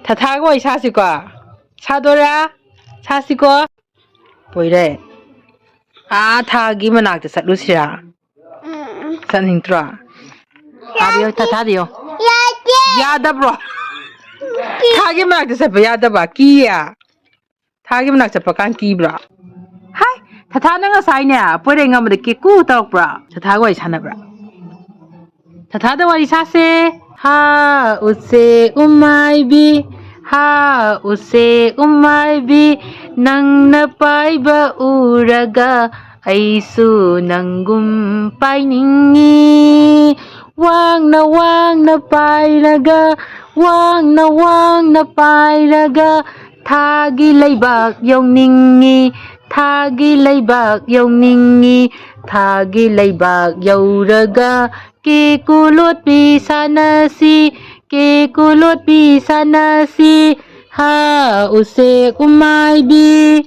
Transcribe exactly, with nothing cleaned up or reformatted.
ꯊꯥꯊꯥꯒ ꯋꯥꯔꯤ ꯁꯥꯁꯤꯀꯣ꯫ ꯁꯥꯗꯣꯏꯔꯥ? ꯁꯥꯁꯤꯀꯣ꯫ ꯄꯣꯏꯔꯦ꯫ ꯑꯥ, ꯊꯥꯒꯤ ꯃꯅꯥꯛꯇ ꯆꯠꯂꯨꯁꯤꯔꯥ? ꯆꯠꯅꯤꯡꯗ꯭ꯔꯣ? ꯊꯥꯗꯤꯌꯣ, ꯊꯥ-, ꯊꯥꯗꯤꯌꯣ꯫ ꯌꯥꯗꯦ꯫ ꯌꯥꯗꯕ꯭ꯔꯣ? ꯊꯥꯒꯤ ꯃꯅꯥꯛꯇ ꯆꯠꯄ ꯌꯥꯗꯕ? ꯀꯤꯌꯦ? ꯊꯥꯒꯤ ꯃꯅꯥꯛ ꯆꯠꯄ ꯀꯥꯟ ꯀꯤꯕ꯭ꯔꯣ? ꯍꯥꯏ, ꯊꯥꯊꯥꯅ ꯉꯁꯥꯏꯅꯦ, ꯄꯣꯏꯔꯩ ꯉꯝꯕꯗ ꯀꯦꯀꯨ ꯇꯧꯔꯛꯄ꯭ꯔꯣ? ꯊꯥꯊꯥꯒ ꯋꯥꯔꯤ ꯁꯥꯟꯅꯕ꯭ꯔꯥ? ꯊꯥꯊꯥꯗ ꯋꯥꯔꯤ ꯁꯥꯁꯦ꯫ ꯍꯥ, ꯎꯆꯦꯛ ꯎꯃꯥꯏꯕꯤ, ꯍꯥ, ꯎꯆꯦꯛ ꯎꯃꯥꯏꯕꯤ, ꯅꯪꯅ ꯄꯥꯏꯕ ꯎꯔꯒ ꯑꯩꯁꯨ ꯅꯪꯒꯨꯝ ꯄꯥꯏꯅꯤꯡꯉꯤ꯫ ꯋꯥꯡꯅ ꯋꯥꯡꯅ ꯄꯥꯏꯔꯒ, ꯋꯥꯡꯅ ꯋꯥꯡꯅ ꯄꯥꯏꯔꯒ, ꯊꯥꯒꯤ ꯂꯩꯕꯥꯛ ꯌꯧꯅꯤꯡꯉꯤ, ꯊꯥꯒꯤ ꯂꯩꯕꯥꯛ ꯌꯧꯅꯤꯡꯉꯤ, ꯊꯥꯒꯤ ꯂꯩꯕꯥꯛ ꯌꯧꯔꯒ ꯀꯦꯀꯨ ꯂꯣꯠꯄꯤ ꯁꯥꯟꯅꯁꯤ, ꯀꯦꯀꯨ ꯂꯣꯠꯄꯤ ꯁꯥꯟꯅꯁꯤ꯫ ꯍꯥ, ꯎꯆꯦꯛ ꯎꯃꯥꯏꯕꯤ,